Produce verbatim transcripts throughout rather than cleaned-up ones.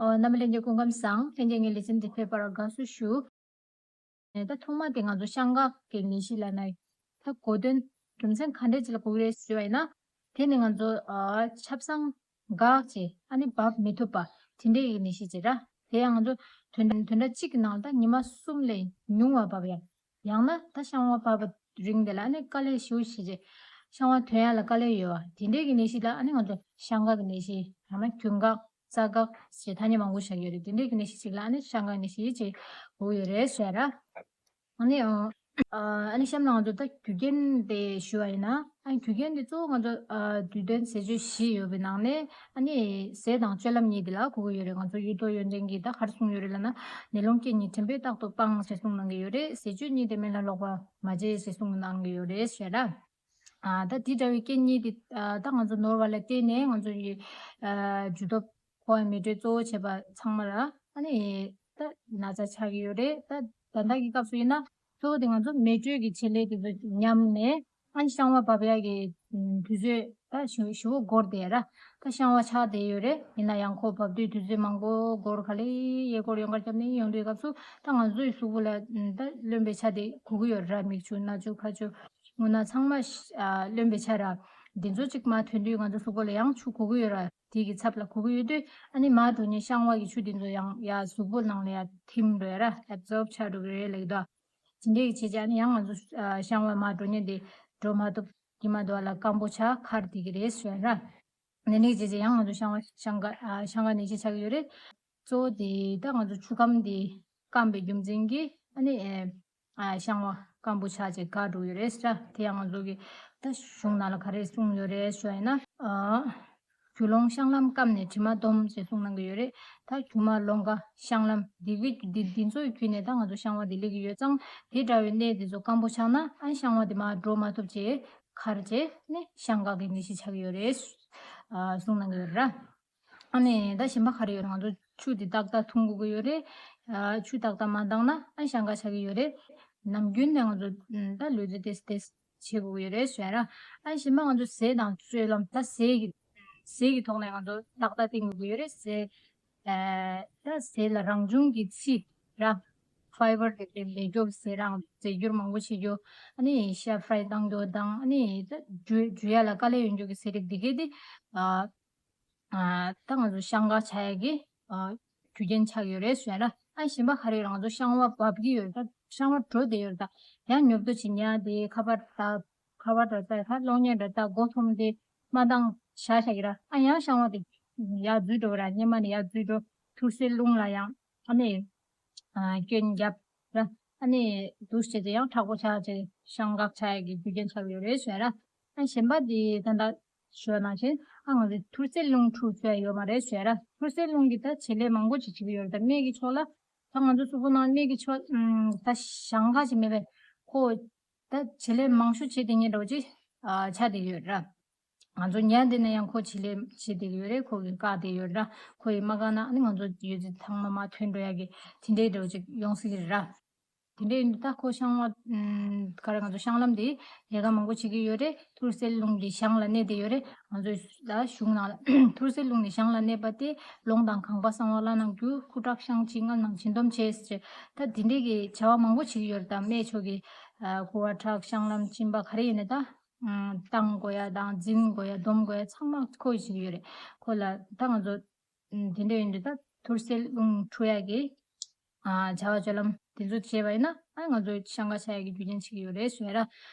ཨོ། རྣམ་པ་ལྷན་རྒྱས་སྐུ་ཁམས་བཟང་། ལྷན་རྒྱས་ངའི་ལེ་ཚན་འདི་ཕེབས་པར་དགའ་བསུ་ཞུ། ཨེ། ད་ཐོག་མ་དེ་ང་ཚོ་བཤང་འགག་གི་ནད་གཞི་ལབ་ན། ད་གོ་དོན་རྒྱུ་མཚན་ག་འདྲས་ཅིག་ལ་གོ་གི་རེད་ཞུས་པ་ཡིན་ན། དེ་ནི་ང་ཚོ་ཨ་ཆབ་གསང་འགག་བྱས་ཨ་ནི་འབབ་མི་ཐུབ་པ་དེ་འདྲས་ཀྱི་ནད་གཞི་ཅིག་ར། དེ་ཡང་ང་ཚོ་བདུན་བདུན་ཕྲག་གཅིག་གི་ནང་ད་ཉི་མ་གསུམ་ལས་ཉུང་བ་འབབ་ཡ། ཡང་ན་ད་བཤང་བ་འབབ་པ་རིང་དེ་ལ་ཨ་ནི་དཀའ་ལས་ཞེ་པོ་ཞིག་བྱས། བཤང་བ་ཐོན་ཡ་ལ་དཀའ་ལས་ཡོད་བ། དེ་འདྲས་ཀྱི་ནད་གཞི་ལ་ཨ་ནི་ང་ཚོ་བཤང་འགག་གི་ནད་གཞི། ཡང་ན་རྒྱུན་འགག་རྩ་འགག་ཞེས་ཐ་སྙད་མང་པོ་བཞག་ཡོད་རེད། དེ་འདྲས་ཀྱི་ནད་གཞི་ཞིག་ལ་ཨ་ནི་བཤང་འགག་ནད་གཞི་ཅེས་འབོད་ཀྱི་ཡོད་རེད་ཟེར་ར། ཨ་ནི་ཨ་ཨ་ནི་གཤམ་ལ་ང་ཚོ་ད་རྒྱུ་རྐྱེན་དེ་ཞུ་བ་ཡིན་ན། ཨ་རྒྱུ་རྐྱེན་དེ་གཙོ་བོ་ང་ཚོ་ཨ་དུས་སྟོན་ཟས་སྤྱོད་བཞི་ཡོད་པའི་ནང་ནས་ཨ་ནི་ཟས་དང་སྤྱོད་ལམ་གཉིས་དེ་ལ་གོ་གི་ཡོད་རེད། ང་ཚོ་གཡུ་ཐོག་ཡོན་ཏན་གྱིས་ད་ག་རེ་གསུངས་ཡོད་རེད་ལབ་ན། ནད་སློང་རྐྱེན་གཉིས་དྲན་པས་རྟག་ཏུ་སྤང་ཞེས་གསུངས་གནང་གི་ཡོད་རེད། ཟས་སྤྱོད་གཉིས་དེ་དམན་ལ་ལོག་པ་མ་བྱེད་ཞེས་གསུངས་གནང་གི་ཡོད་རེད་ཟེར་ར། ཨ་ད་འདི་འདྲ་བའི་རྐྱེན་གཉིས་དེ་ཨ་ད་ང་ཚོ་ནོར་བ་ལ་བརྟེན་ནས་ང་ཚོ་ཡི་ཨ་འཇུ་སྟོབས་འཕོ་བའི་མེ་དྲོད་གཙོ་བོ་བྱེད་པ་ཚང་མ་ལ་ཨ་ནི་ད་ན་ཚ་ཆགས་ཀྱི་ཡོད་རེད། ད་ད་ལྟ་གི་སྐབས་སུ་ཡིན་ན་གཙོ་བོ་དེ་ང་ཚོ་མེ་དྲོད་ཀྱི་བྱེད་ལས་དེ་ཚོ་ཉམས་ནས་ཨ་ནི་བཤང་བ་འབབ་ཡག་གི་དུས་ཚོད་ད་ཞུ་ཞུ་བོ་འགོར་བསྡད་ར། ད་བཤང་བ་ཆགས་བསྡད་ཡོད་རེད། ཡིན་ན་ཡང་ཁོ་འབབ་དུས་དུས་ཚོད་མང་པོ་འགོར། ག་ལེ་གཡས་སྐོར་གཡོན་སྐོར་བརྒྱབ་ནས་ཡོང་དུས་སྐབས་སུ་ད་ང་ཚོའི་གཟུགས་པོ་ལ་ད་རློན་པའི་ཆ་དེ་གོ་གི་ཡོད་ར། མིག་ཆུ་སྣ་ཆུ་ཁ་ཆུ། རྔུལ་ནག་ཚང་མ་ཤ་ཨ་རློན་པའི་ཆ་ར། འདི་ཚོ་གཅིག་མར་ཐོན་དུས་ང་ཚོ་གཟུགས་པོ་ལ་ཡང་ཆུ་གོ་གི་ཡོད་ར། དེ་གི་ཚབ་ལ་གོ་གི་ཡོད་དུས་ཨ་ནི་མར་འགྲོ་མཁན་བཤང་བ་གི་ཆུ་དེ་ཚོ་ཡང་ཡར་གཟུགས་པོ་ནང་ལ་ཡར་ཐིམ་འགྲོ་ཡ་ར། ཨེབ་ཛོརབ་ཆགས་འགྲོ་གི་རེད་ལབ་ཀྱི་འདུག་དེ་འདྲའི་བྱས་ཙང་ཨ་ནི་ཡང་ང་ཚོ་ཨ་བཤང་བ་མར་འགྲོ་མཁན་དེ་འགྲོ་མ་ཐུབ་ཀྱི་མ་འདུག་ལ་སྐམ་པོ་ཆགས་འཁར་བསྡད་ཀྱི་རེད་ཟེར་ར། དེ་འདྲའི་བྱས་ཙང་ཡང་ང་ཚོ་བཤང་བ་བཤང་ག་ཨ་བཤང་ག་ནད་གཞི་ཆགས་ཀྱི་ཡོད་རེད། གཙོ་བོ་དེ་ད་ང་ཚོ་ཆུ་ཁམས་དེ་སྐམ་པའི་རྒྱུ་མཚན་གྱིས་ཨ་ནི་ཨེ་ཨ་བཤང་བ་སྐམ་པོ་ཆགས་བྱས་འགག་འགྲོ་གི་ཡོད་རེད་ཟེར། དེ་ཡང་ང་ཚོ་གི་ད་གཞུང་ནང་ལ་ག་རེ་གསུངས་ཡོད་རེད་ཞུ་བ་ཡིན་ན། ཨ་རྒྱུ་ལོང་བཤང་ལམ་སྐམ་ནས་དྲི་མ་སྡོམ་ཞེས་གསུངས་གནང་གི་ཡོད་རེད། ད་རྒྱུ་མ་ལོང་ག་བཤང་ལམ་འདི་གི་འདི་འདི་ཚོའི་བརྒྱུད་ནས་ད་ང་ཚོ་བཤང་བ་འདི་སླེབས་ཀྱི་ཡོད་ཙང་། དེ་འདྲ་བའི་གནས་འདི་ཚོ་སྐམ་པོ་ཆགས་ན་ཨ་བཤང་བ་འདི་མར་འགྲོ་མ་ཐུབ་བྱས་འཁར་བྱས་ནས་བཤང་འགག་གི་ནད་གཞི་ཆགས་ཀྱི་ཡོད་རེད། ཨ་གསུངས་གནང་གི་ཡོད་རེད། ཨ་ནི་ད་གཞན་པ་ག་རེ་ཡོད་རེད། ང་ཚོ་ཆུ་འདི་ཏག་ཏག་འཐུང་དགོས་ཀྱི་ཡོད་རེད། ཨ་ཆུ་ཏག་ཏག་མ་འདང་ན་ཨ་བཤང་འགག་ཆགས་ཀྱི་ཡོད་རེད། ནམ་རྒྱུན་ནས་ང་ཚོ་ད་ལུས་རྩལ་ཏོག་ཙམ་ཏོག་ཙམ་བྱེད་དགོས་ཀྱི་ཡོད་རེད་ཟེར་ར། ཨ་གཞན་པ་ང་ཚོ་ཟས་དང་སྤྱོད་ལམ། ད་ཟས་ཀྱི་ཟས་ཀྱི་ཐོག་ནས་ང་ཚོ་ཏག་ཏག་བསྟེན་དགོས་ཀྱི་ཡོད་རེད། ཟས་ཨ་ད་ཟས་ལ་རང་བྱུང་གི་ཚི་ར། ཕའི་བར་དེ་འདྲའི་ལས་སྐྱོབ་ཟས་རང་རྫས་འགྱུར་མང་པོ་བྱེད་རྒྱུ། ཨ་ནི་ཤ་ཕྲའི་བཏང་རྒྱུ་དང་། ཨ་ནི་ད་འཇུ་འཇུ་ཡ་ལ་དཀའ་ལས་ཡོང་རྒྱུ་གི་ཟས་རིགས་འདི་གས་དེ་ཨ་ཨ་ད་ང་ཚོ་བཤང་འགག་ཆགས་ཡ་གི་ཨ་རྒྱུ་རྐྱེན་ཆགས་ཡོད་རེད་ཟེར་ན། ཨ་གཞན་པ་ག་རེ་ཡོད་རེད། ང་ཚོ་བཤང་བ་འབབ་ཀྱི་ཡོད་རེད། ད་བཤང་བ་འགྲོ་བསྡད་ཡོད་རེད། ད་ཡང་ཉོབ་ཏོ་བྱེད་ཉག་དེ་ཁ་པར་ད་ཁ་པར་ད་ད་ད་གློག་བརྙན་ད་ད་མགོ་འཐོམ་དེ་མ་འདང་བཞག་བཞག་གི་ར། ཨ་ཡང་བཤང་བ་དེ་ཡར་འཛུལ་འགྲོ་གི་ར། སྔོན་མ་ནས་ཡར་འཛུལ་འགྲོ། ཐུར་སེལ་རླུང་ལ་ཡང་ཨ་ནི་ཨ་སྐྱོན་བརྒྱབ་ར། ཨ་ནི་འདུག་བྱས་ཏེ་ཡང་མཁྲེགས་པོ་ཆགས་བྱས་བཤང་འགག་ཆགས་ཡ་གི་རྒྱུ་རྐྱེན་ཆགས་ཡོད་རེད་ཟེར་ར། ཨ་གཞན་པ་དེ་ད་ལྟ་ཞུ་བ་ནང་བཞིན་ཨ་ང་ཚོས་ཐུར་སེལ་རླུང་འཁྲུག་ཚུགས་ཡ་ཡོད་མ་རེད་ཟེར་ར། ཐུར་སེལ་རླུང་གི་ད་བྱེད་ལས་མང་པོ་ཅིག་བྱེད་ཀྱི་ཡོད་རེད། ད་སྨད་ཀྱི་ཕྱོགས་ལ་ད་ང་ཚོ་གཟུགས་པོ་ནང་སྨད་ཀྱི་ཕྱོགས་ཨམ་ད་བཤང་འགག་ཅིག་མེད་པས་ཁོ་ད་བྱེད་ལས་མང་ཤོས་བྱེད་བསྡད་མཁན་འདྲ་བོ་ཅིག་ཨ་ཆགས་བསྡད་ཀྱི་ཡོད་རེད་ར། ང་ཚོ་ཉལ་བསྡད་ན་ཡང་ཁོ་བྱེད་ལས་བྱེད་བསྡད་ཀྱི་ཡོད་རེད། ཁོ་གིས་བཀག་བསྡད་ཡོད་རེད། ཁོ་ཡིས་མ་བཀག་ན་ཨ་ནི་ང་ཚོ་ཡོད་ཚད་ཚང་མ་མར་ཐོན་འགྲོ་ཡ་གི་དེ་འདྲའི་འདྲ་བོ་ཅིག་ཡོང་སྲིད་ཀྱི་རེད་ར། དེ་འདྲའི་ཡིན་དུས་ད་ཁོ་བཤང་བ་ཨམ་ག་རེ་ང་ཚོ་བཤང་ལམ་དེ་ལས་ཀ་མང་པོ་བྱེད་ཀྱི་ཡོད་རེད། ཐུར་སེལ་རླུང་གི་གཞང་ལ་གནས་བསྡད་ཡོད་རེད། ང་ཚོའི་ད་གཞུང་ནང་ལ་ཐུར་སེལ་རླུང་གི་གཞང་ལ་གནས་པ་དེ་རླུང་དང་ཁང་པ་གསང་བ་བླ་ན་རྒྱུ། ཁུ་ཁྲག་བཤང་གཅི་མངལ་ནང་འབྱིན་སྡོམ་བྱས་ཟེར། ད་དེ་འདྲའི་གི་བྱ་བ་མང་པོ་བྱེད་ཀྱི་ཡོད་རེད། ད་སྨད་ཕྱོགས་ཀྱི་ཨ་ཁུ་བ་ཁྲག་བཤང་ལམ་གཅིན་པ་ག་རེ་ཡིན་ནའི་ད་ཨམ་བཏང་དགོས་ཡ་དང་འཛིན་དགོས་ཡ་སྡོམ་དགོས་ཡ་ཚང་མ་ཁོ་ཡིས་བྱེད་ཀྱི་ཡོད་རེད། ཁོ་ལ་ད་ང་ཚོ་ཨམ་དེ་འདྲ་ཡིན་དུས་ད་ཐུར་སེལ་རླུང་འཁྲུག་ཡ་གི་ཨ་བྱ་བ་སྤྱོད་ལམ་དེ་ཚོ་བྱས་པ་ཡིན་ན་ཨ་ང་ཚོ་བཤང་འགག་ཆགས་ཡ་གི་རྒྱུ་རྐྱེན་བྱེད་ཀྱི་ཡོད་རེད་ཟེར་ར།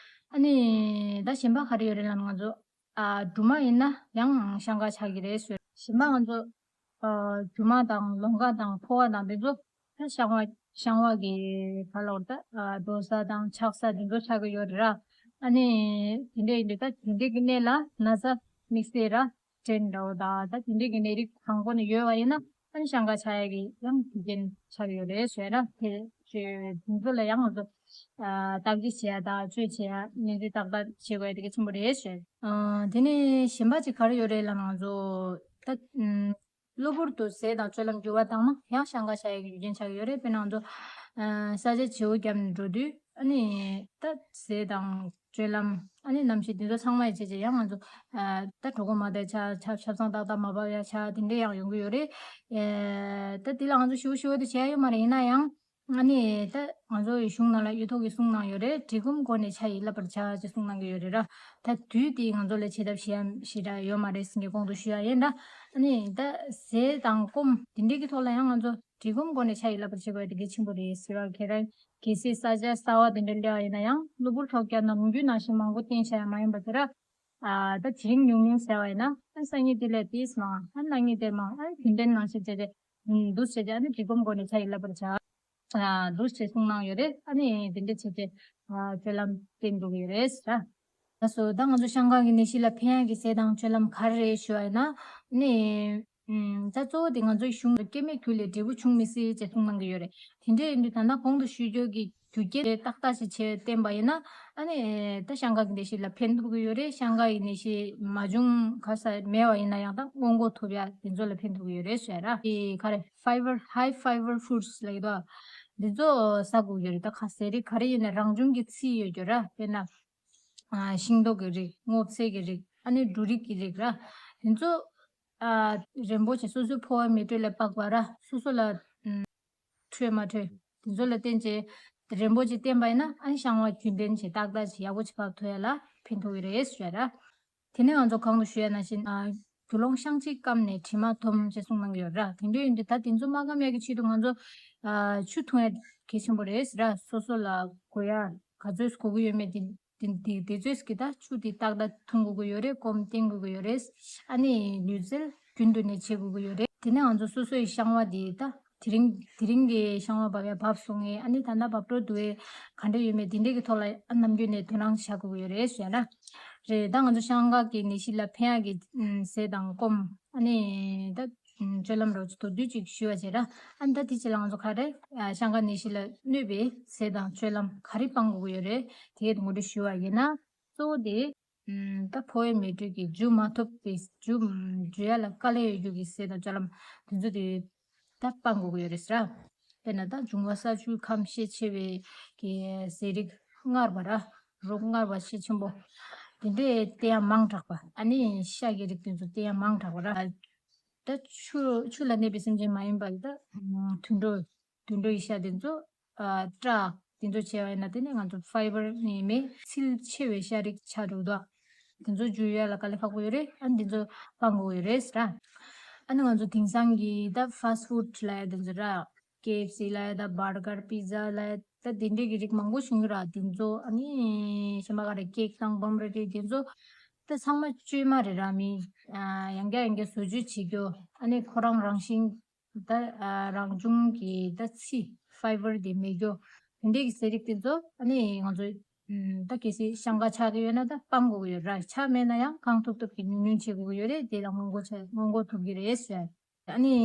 ཨ་ནི་ད་གཞན་པ་ག་རེ་ཡོད་རེད་ལབ་ན་ང་ཚོ་ཨ་སྦྲུམ་མ་ཡིན་ན་ཡང་བཤང་འགག་ཆགས་ཀྱི་རེད་ཟེར། གཞན་པ་ང་ཚོ་ཨ་རྒྱུ་མ་དང་ལོང་ག་དང་ཕོ་བ་དང་དེ་ཚོ་ད་བཤང་བ་བཤང་བ་གི་ག་ལབ་དགོས་རེད། ད་ཨ་འགྲོ་ས་དང་ཆགས་ས་དེ་ཚོ་ཆགས་ཀྱི་ཡོད་རེད་ར། ཨ་ནི་དེ་འདྲ་ཡིན་དུས་ད་དེ་འདྲ་གི་གནས་ལ་ན་ཚ་དམིགས་བསལ་ར། སྐྲན་འདྲ་བོ་དང་ད་དེ་འདྲའི་གི་ནད་རིགས་དང་པོ་ནས་ཡོད་པ་ཡིན་ན་ཨ་ནི་བཤང་འགག་ཆགས་ཡ་གི་ཡང་རྒྱུ་རྐྱེན་ཆགས་ཡོད་རེད་ཟེར་ན། དེ་ཚོ་ལ་ཡང་ང་ཚོ་ཨ་བརྟག་དཔྱད་བྱེད་ཡ་དང་བཅོས་བྱེད་ཡ་ནད་འདི་ཏག་ཏག་བྱེད་དགོས་ཡ་དེ་གལ་ཆེན་པོ་རེད་ཟེར། ཨ་དེ་ནས་གཞན་པ་ཅིག་ག་རེ་ཡོད་རེད་ལབ་ན། ང་ཚོ་ད་ཨམ་གློ་བུར་དུ་ཟས་དང་སྤྱོད་ལམ་འགྱུར་བ་བཏང་ན་ཡང་བཤང་འགག་ཆགས་ཡ་གི་རྒྱུ་རྐྱེན་ཆགས་ཡོད་རེད། དཔེར་ན་ང་ཚོ་ཨ་ས་ཆ་བརྗེ་པོ་བརྒྱབ་ནས་འགྲོ་དུས་ཨ་ནི་ད་ཟས་དང་ སྤྱོད་ལམ། ཨ་ནི་གནམ་གཤིས་འདི་ཚོ་ཚང་མ་ཡི་བྱས་བྱས་ཡང་ང་ཚོ་ཨ་ད་གྲོད་ཁོག་མ་བདེ་ཆ་ཆ་ཆབ་གསང་ཏག་ཏག་མ་བབས་ཡ་ཆ་དེ་འདྲས་ཡང་ཡོང་གི་ཡོད་རེད། ཨེ་ད་འདི་ལ་ང་ཚོ་ཞུ་ཞུ་བ་དེ་བྱས་ཡོད་མ་རེད། ཡིན་ན་ཡང་ཨ་ནི་ད་ང་ཚོ་ཡི་གཞུང་ནང་ལ་གཡུ་ཐོག་གིས་གསུངས་གནང་ཡོད་རེད། འབྲི་གུམ་སྒོ་ནས་ཆ་ཡིས་བསླབ་པར་བྱ་ཅེས་གསུངས་གནང་གི་ཡོད་རེད་ར། ད་དུས་དེ་ང་ཚོ་ལ་བྱེད་ཐབས་ཞེ་ཡ་ཞེ་དྲག་ཡོད་མ་རེད་ཟེར་གྱི་གོང་དུ་ཞུ་ཡ་ཡིན་ར། ཨ་ནི་ད་ཟས་དང་སྐོམ་དེ་འདྲས་ཀྱི་ཐོག་ལ་ཡང་ང་ཚོ་འབྲི་གུམ་སྒོ་ནས་ཆ་ཡིས་བསླབ་པར་བྱེད་དགོས་དེ་གལ་ཆེན་པོ་རེད་ཟེར་བ། ཁྱེད་རང་གལ་སྲིད་ས་ཆ་གསར་བ་དེ་འདྲ་སླེབས་པ་ཡིན་ན་ཡང་གློ་བུར་ཐོལ་རྒྱག་ནམ་རྒྱུན་ནང་བཞིན་མང་པོ་བསྟེན་བྱ་ཡ་མ་ཡིན་པ་དེ་ར། ཨ་ད་དེ་རིང་ཉུང་ཉུང་ཟས་པ་ཡིན་ན་ཨ་སང་ཉིན་དེ་ལས་ཏིས་མང་ཨ་གནངས་ཉིན་དེ་མང་ཨ་རྒྱུན་ལྡན་ནང་བཞིན་བྱས་ཏེ་འདུག་བྱས་ཏེ་ཨ་ནི་འབྲི་གུམ་སྒོ་ནས་ཆ་ཡིས་བསླབ་པར་བྱ། ཨ་འདུག་བྱས་གསུངས་གནང་ཡོད་རེད། ཨ་ནི་དེ་འདྲ་བྱས་ཏེ་ཨ་སྤྱོད་ལམ་བསྟེན་འགྲོ་གི་ཡོད་རེད་ཟེར། ལགས་སོ། ད་ང་ཚོ་བཤང་འགག་གི་ནད་གཞི་ལ་ཕན་ཡག་གི་ཟས་དང་སྤྱོད་ལམ་ག་རེ་རེད་ཞུ་བ་ཡིན་ན་ནི། ཨུམ། ད་གཙོ་བོ་དེ་ང་ཚོའི་གཞུང་སྐྱེ་མེད་རྒྱུ་ལས་འབྲས་བུ་འབྱུང་མི་སྲིད་ཅེས་གསུངས་གནང་གི་ཡོད་རེད། དེ་འདྲ་ཡིན་དུས་ད་ལྟ་གོང་དུ་ཞུས་རྒྱུ་གི་རྒྱུ་རྐྱེན་དེ་ཏག་ཏག་ཞིག་བྱས་བསྟན་པ་ཡིན་ན་ཨ་ནི་ད་བཤང་འགག་གི་ནད་གཞི་ལ་ཕན་ཐོགས་ཀྱི་ཡོད་རེད། བཤང་འགག་གི་ནད་གཞི་མ་བྱུང་ག་ས་མེད་པ་ཡིན་ན་ཡང་ད་སྔོན་འགོག་ཐུབ་ཡ་དེ་ཚོ་ལ་ཕན་ཐོགས་ཀྱི་ཡོད་རེད་ཟེར་ར། དེ་ག་རེ་fiber, high fiber foods ལབ་ཀྱི་འདུག་འདི་ཚོ་ཟ་དགོས་ཀྱི་རེད། ད་ཁ་ཟས་རིགས་ག་རེ་ཡིན་ན་རང་བྱུང་གི་རྩི་ཡོད་ཀྱི་ར། དཔེར་ན། ཨ་ཤིང་ཏོག་གི་རིགས། སྔོ་ཚལ་གྱི་རིགས། ཨ་ནི་འབྲུ་རིགས་ཀྱི་རིགས་ར། དེ་ཚོ་ཨ་རན་པོ་ཆེ་སོ་སོའི་ཕོ་བའི་མེ་དྲོད་ལ་དཔག་པ་ར། སོ་སོ་ལ་ཨམ་འཕྲོད་མ་འཕྲོད་དེ་ཚོ་ལ་བརྟེན་བྱས་རན་པོ་ཆེ་བསྟེན་པ་ཡིན་ན་ཨ་ནི་བཤང་བ་རྒྱུན་ལྡན་བྱས་ཏག་ཏག་བྱས་ཡག་པོ་ཅིག་བབས་ཐུབ་ཡ་ལ་ཕན་ཐོགས་ཀྱི་རེད་ཟེར་ར། དེ་ནས་ང་ཚོ་གོང་དུ་ཞུས་ཡ་ནང་བཞིན་ཨ་རྒྱུ་ལོང་བཤང་གཅི་སྐམ་ནས་དྲི་མ་འཐུམ་ཅེས་གསུངས་གནང་གི་ཡོད་ར། དེ་འདྲ་ཡིན་དུས་ད་དེ་ཚོ་མ་སྐམ་ཡ་གི་ཆེད་དུ་ང་ཚོ་ཨ་ཆུ་འཐུང་ཡ་གལ་ཆེན་པོ་རེད་ཟེར་ར། སོ་སོ་ལ་དགོས་ཡ་ག་ཚོད་དགོས་ཀྱི་ཡོད་མེད་དེ་དེ་དེ་དེ་ཚོད་ཀྱི་ད་ཆུ་དེ་ཏག་ཏག་འཐུང་དགོས་ཀྱི་ཡོད་རེད། སྐོམ་བསྟེན་དགོས་ཀྱི་ཡོད་རེད། ཨ་ནི་ལུས་རྩལ་རྒྱུན་དུ་ནས་བྱེད་དགོས་ཀྱི་ཡོད་རེད། དེ་ནས་ང་ཚོ་སོ་སོའི་བཤང་བ་དེ་ད་དེ་རིང་དེ་རིང་གི་བཤང་བ་བབས་ཡ་བབས་སོང་ངས་ཨ་ནི་ད་ལྟ་བབས་འགྲོ་འདུག་གས་ག་འདྲ་ཡོད་མེད་དེ་འདྲས་ཀྱི་ཐོག་ལ་ཨ་ནམ་རྒྱུན་ནས་དོ་སྣང་བྱ་དགོས་ཀྱི་ཡོད་རེད་ཟེར་ན། རེད། ད་ང་ཚོ་བཤང་འགག་གི་ནད་གཞི་ལ་ཕན་ཡག་གི་ཨམ་ཟས་དང་སྐོམ་ཨ་ནི་ད་ཨམ་སྤྱོད་ལམ་རོགས་ཀྱི་མདོར་བསྡུས་ཅིག་ཞུས་པ་བྱས་ར། ཨ་ནི་ད་དེ་རྗེས་ལ་ང་ཚོ་ག་རེ་ཨ་བཤང་འགག་ནད་གཞི་ལ་གནོད་པའི་ཟས་དང་སྤྱོད་ལམ་ག་རེ་སྤང་དགོས་ཀྱི་ཡོད་རེད། དེ་ངོ་སྤྲོད་ཞུ་བ་ཡིན་ན་གཙོ་བོ་དེ་ཨམ་ད་ཕོ་བའི་མེ་དྲོད་ཀྱི་འཇུ་མ་ཐུབ་པའི་འཇུ་འཇུ་ཡ་ལ་དཀའ་ལས་ཡོད་རྒྱུ་གི་ཟས་དང་སྤྱོད་ལམ་དེ་ཚོ་དེ་ད་སྤང་དགོས་ཀྱི་ཡོད་རེད་ཟེར། དཔེར་ན་ད་འབྱུང་བ་ས་ཆུ་ཁམས་ཤས་ཆེ་བའི་གི་ཟས་རིགས་མངར་བ་ར། རོ་མངར་བ་ཤས་ཆེན་པོ་དེ་འདྲས་བསྟེན་ཡ་མང་དྲགས་པ། ཨ་ནི་ཤ་གི་རིགས་དེ་ཚོ་བསྟེན་ཡ་མང་དྲགས་པ་ར། ད་ཆུ་ཆུ་ལ་གནས་པའི་སེམས་ཅན་མ་ཡིན་པ་ད་དུད་འགྲོ་དུད་འགྲོ་ཡི་ཤ་དེ་ཚོ་ཨ་སྐྲ་དེ་ཚོ་བྱས་པ་ཡིན་ན་དེ་ནི་ང་ཚོ་ཕའི་བར་ནི་མེད་ཚིལ་ཆེ་བའི་ཤ་རིགས་ཆགས་འགྲོ་འདུག་དེ་ཚོ་འཇུ་ཡ་ལ་དཀའ་ལས་ཁག་པོ་ཡོད་རེད། ཨ་ནི་དེ་ཚོ་སྤང་དགོས་ཡོད་རེད་ཟེར། ཨ་ནི་ང་ཚོ་དེང་སང་གི་ད་ཕཱ་སི་ཊི་ཕུཌ་ལབ་ཡ་དེ་ཚོ་ར། ཀེ་ཨེཕ་སི་ལབ་ཡ་ད་བར་གར་པི་ཛ་ལབ་ཡ་ད་དེ་འདྲས་ཀྱི་རིགས་མང་པོ་བྱུང་གི་ར། དེ་ཚོ་ཨ་ནི་ཤེས་མ་ག་རེ་ཀེག་དང་བམ་རེ་རེ་དེ་ཚོ་ད་ཚང་མ་བཅོས་མ་རེད་ར། མི་ཨ་ཡང་བསྐྱར་ཡང་བསྐྱར་བཟོ་བཅོས་བྱེད་རྒྱུ་ཨ་ནི་ཁོ་རང་རང་བཞིན་ད་ཨ་རང་བྱུང་གི་ད་ཚི་ཕའི་བར་དེ་མེད་རྒྱུ་དེ་འདྲས་ཀྱི་ཟས་རིགས་དེ་ཚོ་ཨ་ནི་ང་ཚོ་ཨམ་ད་གལ་སྲིད་བཤང་འགག་ཆགས་ཀྱི་ཡོད་ན་ད་སྤང་དགོས་ཀྱི་ཡོད་ར། ཆགས་མེད་ན་ཡང་གང་ཐུབ་ཐུབ་ཀྱིས་ཉུང་ཉུང་བྱེད་དགོས་ཀྱི་ཡོད་རེད། དེ་ལ་སྔོན་འགོག་བྱ་སྔོན་འགོག་ཐུབ་ཀྱི་རེད་ཟེར། ཨ་ནི་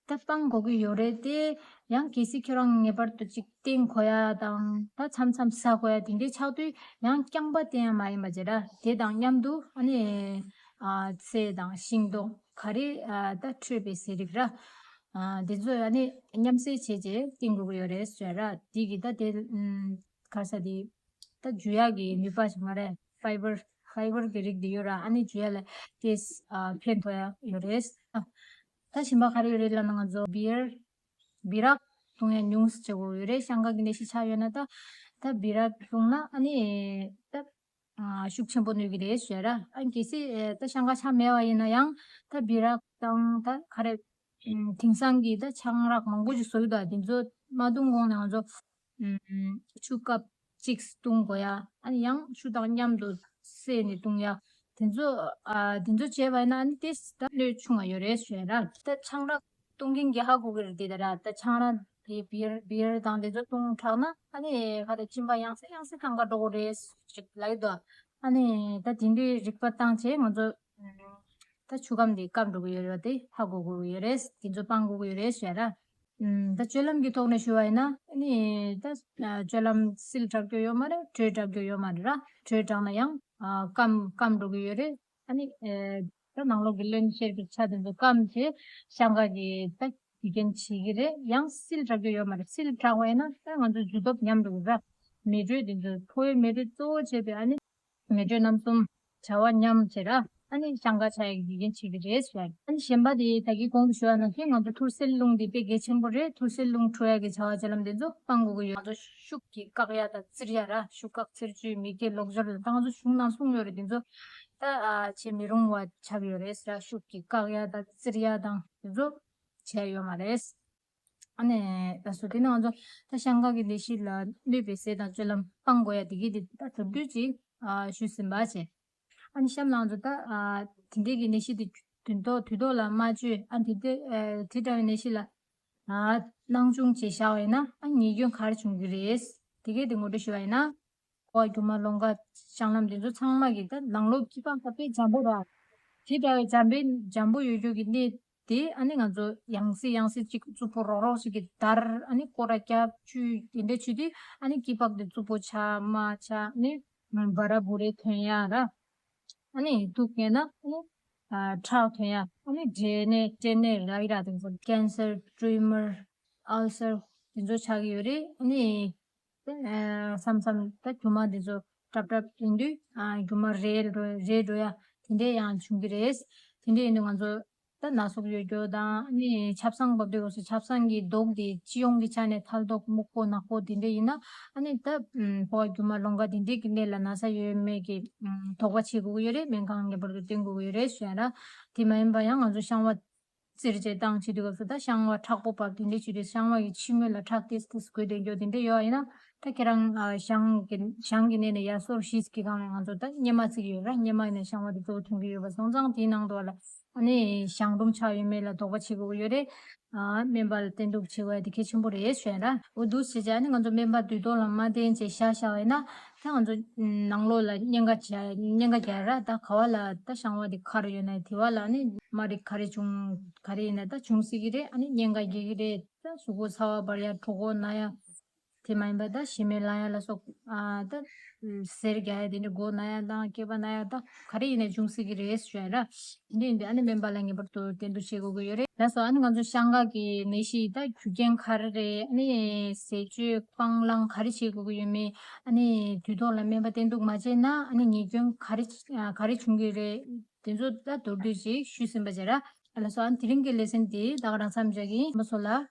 ད་སྤང་དགོས་ཀྱི་ཡོད་རེད་དེ། ཡང་གལ་སྲིད་ཁྱོད་རང་ངེས་པར་དུ་ཅིག་བསྟེན་དགོས་ཡ་དང་ད་མཚམས་མཚམས་ཟ་དགོས་ཡ་དེ་འདྲའི་ཆགས་དུས་ཡང་རྐྱང་པ་བསྟེན་ཡ་མ་ཡིན་པ་བྱས་ར། དེ་དང་མཉམ་དུ་ཨ་ནི་ཨ་ཚལ་དང་ཤིང་ཏོག་ག་རེ་ཨ་ད་འཕྲོད་པའི་ཟས་རིགས་ར། ཨ་དེ་ཚོ་ཨ་ནི་མཉམ་བསྲེས་བྱས་བྱས་བསྟེན་དགོས་ཀྱི་ཡོད་རེད་ཟེར་ར། དེ་གི་ད་དེ་ཨམ་ག་རེ་ཟ་དེ། ད་འཇུ་ཡག་གི་ནུས་པ་ཞིག་མ་རེད། ཕའི་བར་ཕའི་བར་གྱི་རིགས་དེ་ཡོད་ར། ཨ་ནི་འཇུ་ཡག་ལ་དེ་ཨ་ཕན་ཐོགས་ཡ་ཡོད་རེད། ཨ་ད་གཞན་པ་ག་རེ་ཡོད་རེད་ལབ་ན་ང་ཚོ་བི་ཡར་བི་རག་བཏུང་ཡ་ཉུང་ཙམ་བྱེད་དགོས་ཡོད་རེད། བཤང་འགག་གི་ནད་གཞི་ཆགས་ཡོད་ན་ད་ད་བི་རག་བཏུང་ན་ཨ་ནི་ད་ཨ་ཤུགས་ཆེན་པོ་གནོད་ཀྱི་རེད་ཟེར་ར། ཨ་གལ་སྲིད་ཨེ་ད་བཤང་འགག་ཆགས་མེད་པ་ཡིན་ན་ཡང་ད་བི་རག་དང་ད་ག་རེ་ཨམ་དེང་སང་གི་ད་ཆང་རག་མང་པོ་ཞིག་བཟོ་གི་འདུག་དེ་ཚོ་མ་བཏུང་གོང་ནས་ང་ཚོ་ཨམ་ཆུ་ཀབ་གཅིག་བཏུང་དགོས་ཡ། ཨ་ནི་ཡང་ཆུ་དང་མཉམ་དུ་བསྲེས་ནས་བཏུང་ཡ། དེ་ཚོ་ཨ་དེ་ཚོ་བྱས་པ་ཡིན་ན་ཨ་ནི་དེ་ད་གནོད་ཆུང་བ་ཡོད་རེད་ཟེར་ར། ད་ཆང་རག་བཏུང་མཁན་གྱིས་ཧ་གོ་གི་རེད་དེ། ད་ར་ད་ཆང་རག་དེ་བི་ཡར་བི་ཡར་དང་དེ་ཚོ་བཏུང་དྲགས་ན་ཨ་ནི་ག་རེ་གཅིན་པ་ཡང་སེ་ཡང་སེ་གང་ག་འགྲོ་གི་རེད་ཅིག་ལབ་ཀྱི་འདུག་ཨ་ནི་ད་དེ་འདྲའི་རིག་པ་བཏང་བྱས་ང་ཚོ་ད་ཆུ་ཁམས་དེ་སྐམ་འགྲོ་གི་ཡོད་རེད་པ། དེ་ཧ་གོ་དགོས་ཀྱི་ཡོད་རེད། དེ་ཚོ་སྤང་དགོས་ཀྱི་ཡོད་རེད་ཟེར་ར། ཨུམ། ད་སྤྱོད་ལམ་གྱི་ཐོག་ནས་ཞུ་བ་ཡིན་ན་ཨ་ནི་ད་ཨ་སྤྱོད་ལམ་བསིལ་དྲགས་རྒྱུ་ཡོད་མ་རེད། དྲོད་དྲགས་རྒྱུ་ཡོད་མ་རེད་ར། དྲོད་དྲགས་ན་ཡང་ཨ་སྐམ་སྐམ་འགྲོ་གི་ཡོད་རེད། ཨ་ནི་ཨེ་ད་ནང་ལོགས་ཀྱི་རློན་གཤེར་གྱི་ཆ་དེ་ཚོ་སྐམ་བྱས་བཤང་འགག་གི་ད་དེ་རྐྱེན་བྱེད་ཀྱི་རེད། ཡང་བསིལ་དྲགས་རྒྱུ་ཡོད་མ་རེད། བསིལ་དྲགས་པ་ཡིན་ན་ད་ང་ཚོ་འཇུ་སྟོབས་ཉམས་འགྲོ་གི་རེད། མེ་དྲོད་དེ་ཚོ་ཕོ་བའི་མེ་དྲོད་གཙོ་བོ་བྱས་པའི་ཨ་ནི་མེ་དྲོད་རྣམ་གསུམ་བྱ་བ་མཉམ་བྱས་ར། ཨ་ནི་བཤང་འགག་ཆགས་ཡག་གི་རྒྱུ་རྐྱེན་བྱེད་ཀྱི་རེད་ཟེར། ཨ་ནི་གཞན་པ་དེ་ད་གིན་གོང་དུ་ཞུས་པ་ནང་བཞིན་ང་ཚོ་ཐུར་སེལ་རླུང་དེ་དཔེ་གལ་ཆེན་པོ་རེད། ཐུར་སེལ་རླུང་འཕྲོ་ཡག་གི་བྱ་བ་བྱེད་ལམ་དེ་ཚོ་སྤང་དགོས་ཀྱི་ཡོད། ང་ཚོ་ཤུགས་ཀྱིས་བཀག་ཡག་དང་བཙིར་ཡག་ར། ཤུགས་བཀག་བཙིར་གཅོད་མི་དགེ་ལོག་སྦྱོར་དང་ད་ང་ཚོ་གཞུང་ནང་གསུངས་ཡོད་རེད། དེ་ཚོ་ད་ཨ་བྱེད་མི་རུང་བ་ཆགས་ཡོད་རེད་ཟེར། ཤུགས་ཀྱིས་བཀག་ཡག་དང་བཙིར་ཡག་དང་དེ་ཚོ་བྱས་ཡོད་མ་རེད། ཨ་ནི་ད་སོ་དེ་ནི་ང་ཚོ་ད་བཤང་འགག་གི་ནད་གཞི་ལ་གནོད་པའི་ཟས་དང་སྤྱོད་ལམ་སྤང་དགོས་ཡ་དེ་གི་དེ་ད་མདོར་བསྡུས་ཅིག་ཨ་ཞུས་ཟིན་པ་བྱས། ཨ་ནི་གཤམ་ལ་ང་ཚོ་ད་ཨ་དེ་འདྲས་ཀྱི་ནད་གཞི་དེ་དུས་ཐོག་དུས་ཐོག་ལ་མ་བཅོས། ཨ་དེ་དེ་ཨ་དེ་འདྲ་བའི་ནད་གཞི་ལ་ཨ་སྣང་ཆུང་བྱས་བཞག་པ་ཡིན་ན་ཨ་ཉེས་སྐྱོན་ག་རེ་བྱུང་གི་རེད། དེ་གས་དེ་ངོ་སྤྲོད་ཞུ་བ་ཡིན་ན། ཕོ་བ་རྒྱུ་མ་ལོང་ག་བཤང་ལམ་དེ་ཚོ་ཚང་མ་གི་ད་ནང་ལོགས་སྐྱི་པགས་ད་དཔེ་འཇམ་པོ་ར། དེ་འདྲ་བའི་འཇམ་པའི་འཇམ་པོ་ཡོད་རྒྱུ་གི་གནས་དེ་ཨ་ནི་ང་ཚོ་ཡང་སེ་ཡང་སེ་ཅིག་རྩུབ་པོ་རོག་རོག་ཅིག་གི་འདར། ཨ་ནི་སྐོར་ར་རྒྱབ་བཅུག་དེ་འདྲ་བྱེད་དུས་ཨ་ནི་སྐྱི་པགས་དེ་རྩུབ་པོ་ཆགས་མ་ཆགས་ནི་འབར་ར་འབུར་རེ་ཐོན་ཡ་ར། ཨ་ནི་དུག་ངན་ན་ཨ་ནི་ཨ་ཁྲག་ཐོན་ཡ། ཨ་ནི་འབྲས་ནད་སྐྲན་ནད་ར་ཡི་ར་དེ་ཚོ་ཀེན་སར་ཊུ་མར་ཨལ་སར་དེ་ཚོ་ཆགས་ཀྱི་ཡོད་རེད། ཨ་ནི། ཨ་མཚམས་མཚམས་ད་རྒྱུ་མ་འདི་ཚོ་གྲབ་གྲབ་ཡིན་དུས་ཨ་རྒྱུ་མ་རལ་འགྲོ་རལ་འགྲོ་ཡ་དེ་འདྲས་ཡང་བྱུང་གི་རེད། དེ་འདྲས་ཡིན་དུས་ང་ཚོ་ད་ན་ཟུག་ཡོད་རྒྱུ་དང་ཨ་ནི་ཆབ་གསང་བབས་དུས་སྐབས་སུ་ཆབ་གསང་གི་མདོག་དེ་སྤྱི་ཡོངས་ཀྱི་ཆ་ནས་ཐལ་མདོག་སྨུག་པོ་ནག་པོ་དེ་འདྲས་ཡིན་ན་ཨ་ནི་ད་ཕོ་བ་རྒྱུ་མ་ལོང་ག་དེ་འདྲས་ཀྱི་གནས་ལ་ན་ཚ་ཡོད་མེད་ཀྱི་དོགས་པ་བྱེད་དགོས་ཀྱི་ཡོད་རེད། སྨན་ཁང་ངེས་པར་དུ་བསྟེན་དགོས་ཀྱི་ཡོད་རེད་ཞུ་ཡ་ར། དེ་མ་ཡིན་པ་ཡང་ང་ཚོ་བཤང་བ་བཙིར་བྱས་བཏང་བྱེད་དུས་སྐབས་སུ་ད་བཤང་བ་མཁྲེགས་པོ་བབས་དེ་འདྲས་བྱེད་དུས་བཤང་བ་གི་ཕྱི་ངོས་ལ་ཁྲག་ཏིས་ཏིས་འགོས་བསྡད་རྒྱུ་དེ་འདྲས་ཡོད་ཡིན་ན་ད་ཁྱེད་རང་ཨ་བཤང་གི་བཤང་གི་གནས་ནས་ཡར་སོར་བཞི་གི་སྒང་ལ་ང་ཚོ་ད་གཉེར་མ་བརྩི་གི་ཡོད་ར། གཉེར་མ་ཡིན་ན་བཤང་བ་དེ་གཙོ་བོ་ཐོན་གི་ཡོད་པ་སོང་ཙང་དེའི་ནང་དུ་བ་ལ་ཨ་ནི་བཤང་སྦྲུམ་ཆགས་ཡོད་མེད་ལ་དོགས་པ་བྱེད་དགོས་ཀྱི་ཡོད་རེད། ཨ་སྨན་པ་ལ་བསྟེན་གཏུག་བྱེད་དགོས་ཡ་དེ་གལ་ཆེན་པོ་རེད་ཞུ་ཡ་ར། འོ་འདུག་བྱས་བྱས་ཨ་ནི་ང་ཚོ་སྨན་པ་དུས་ཐོག་ལ་མ་བསྟེན་བྱས་བཞག་བཞག་ཡིན་ན། ད་ང་ཚོ་ནང་ལོགས་ལ་གཉན་ཁ་བྱ་གཉན་ཁ་རྒྱག་ར། ད་ག་བ་ལ་ད་བཤང་བ་དེ་ཁར་ཡོད་ན་དེ་བ་ལ་ནི་རྨ་རིགས་ག་རེ་བྱུང་ག་རེ་ཡིན་ན་ད་བྱུང་སྲིད་ཀྱི་རེད། ཨ་ནི་གཉན་ཁ་རྒྱག་གི་རེད། ད་གཟུགས་པོ་ཚ་བ་འབར་ཡ་གྲོད་ཁོག་ན་ཡ་དེ་མ་ཡིན་པ་ད་ཞེ་མེར་ལངས་ཡ་ལ་སོགས་ཨ་ད་གཟེར་རྒྱག་ཡ་དེ་འདྲ་མགོ་ན་ཡ་དང་སྐེད་པ་ན་ཡ་ད་ག་རེ་ཡིན་ན་བྱུང་སྲིད་ཀྱི་རེད་ཞུ་ཡ་ར། དེ་འདྲ་ཡིན་དུས་ཨ་ནི་སྨན་པ་ལ་ངེས་པར་དུ་བསྟེན་གཏུག་བྱེད་དགོས་ཀྱི་ཡོད་རེད། ལགས་སོ། ཨ་ནི་ང་ཚོ་བཤང་འགག་གི་ནད་གཞི་ད་རྒྱུ་རྐྱེན་ག་རེ་རེད། ཨ་ནི་ཟས་སྤྱོད་སྤང་བླང་ག་རེ་བྱེད་དགོས་ཀྱི་ཡོད་མེད། ཨ་ནི་དུས་ཐོག་ལ་སྨན་པ་བསྟེན་གཏུག་མ་བྱས་ན་ཨ་ནི་ཉེས་སྐྱོན་ག་རེ་ག་རེ་བྱུང་གི་རེད། དེ་ཚོ་ད་མདོར་བསྡུས་ཤིག་ཞུས་ཟིན་པ་བྱས་ར། ལགས་སོ། ཨ་ནི་དེ་རིང་གི་ལེ་ཚན་དེ་ད་ག་རང་མཚམས་འཇོག་གི་ཡིན། རྣམ་པ་ཚོ་ལ་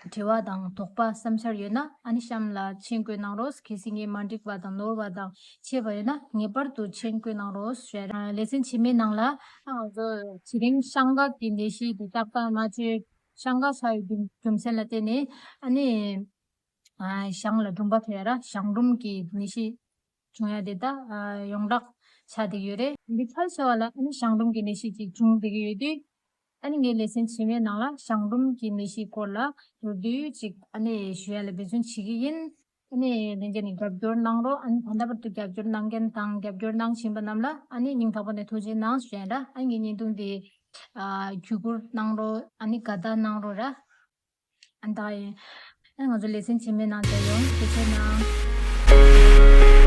དྲི་བ་དང་དོགས་པ་བསམ་འཆར་ཡོད་ན་ཨ་ནི་གཤམ་ལ་མཆན་བཀོད་གནང་རོགས། གལ་སྲིད་ངས་མ་འགྲིག་པ་དང་ནོར་བ་དང་ཆད་པ་ཡོད་ན་ངེས་པར་དུ་མཆན་བཀོད་གནང་རོགས་ཞུ་ཡ་རང་། ལེ་ཚན་རྗེས་མའི་ནང་ལ་ཨ་ང་ཚོ་དེ་རིང་བཤང་འགག་གི་ནད་གཞི་དེ་ཏག་ཏག་མ་བཅོས་བཤང་འགག་ཆགས་ཡོད་རྒྱུ་རྒྱུ་མཚན་ལ་བརྟེན་ནས་ཨ་ནི་ཨ་བཤང་ལ་འབྲུམ་པ་ཐེབས་ཡ་ར་བཤང་འབྲུམ་གྱི་ནད་གཞི་བྱུང་ཡ་དེ་ད་ཨ་ཡོངས་གྲགས་ཆགས་བསྡད་ཀྱི་ཡོད་རེད། འདི་ཕལ་ཆེ་བ་ལ་ཨ་ནི་བཤང་འབྲུམ་གྱི་ནད་གཞི་ཅིག་བྱུང་བསྡད་ཀྱི་ཡོད་དུས། ཨ་ནི་ངའི་ལེ་ཚན་རྗེས་མའི་ནང་ལ་བཤང་འབྲུམ་གྱི་ནད་གཞིའི་སྐོར་ལ་མདོར་བསྡུས་ཅིག་ཨ་ནི་ཞུ་ཡ་ལ་འབད་བརྩོན་བྱེད་ཀྱི་ཡིན། ཨ་ནི་ལྷན་རྒྱས་ནས་རྒྱབ་སྐྱོར་གནང་རོགས། ཨ་ནི་ད་ལྟ་བར་དུ་རྒྱབ་སྐྱོར་གནང་མཁན་དང་རྒྱབ་སྐྱོར་གནང་བཞིན་པ་རྣམས་ལ་ཨ་ནི་སྙིང་ཐག་པ་ནས་ཐུགས་རྗེ་གནང་ཞུ་ཡ་ར། ཨ་ནི་ངའི་བརྙན་ཐུང་འདི་ཨ་བརྒྱུད་བསྐུར་གནང་རོགས། ཨ་ནི་དགའ་རྟགས་གནང་རོགས་ར། ཨ་ནི་ད་ཡིན། ཨ་ནི་ང་ཚོ་ལེ་ཚན་རྗེས་མའི་ནང་མཇལ་ཡོང་། ཐུགས་རྗེ་གནང་།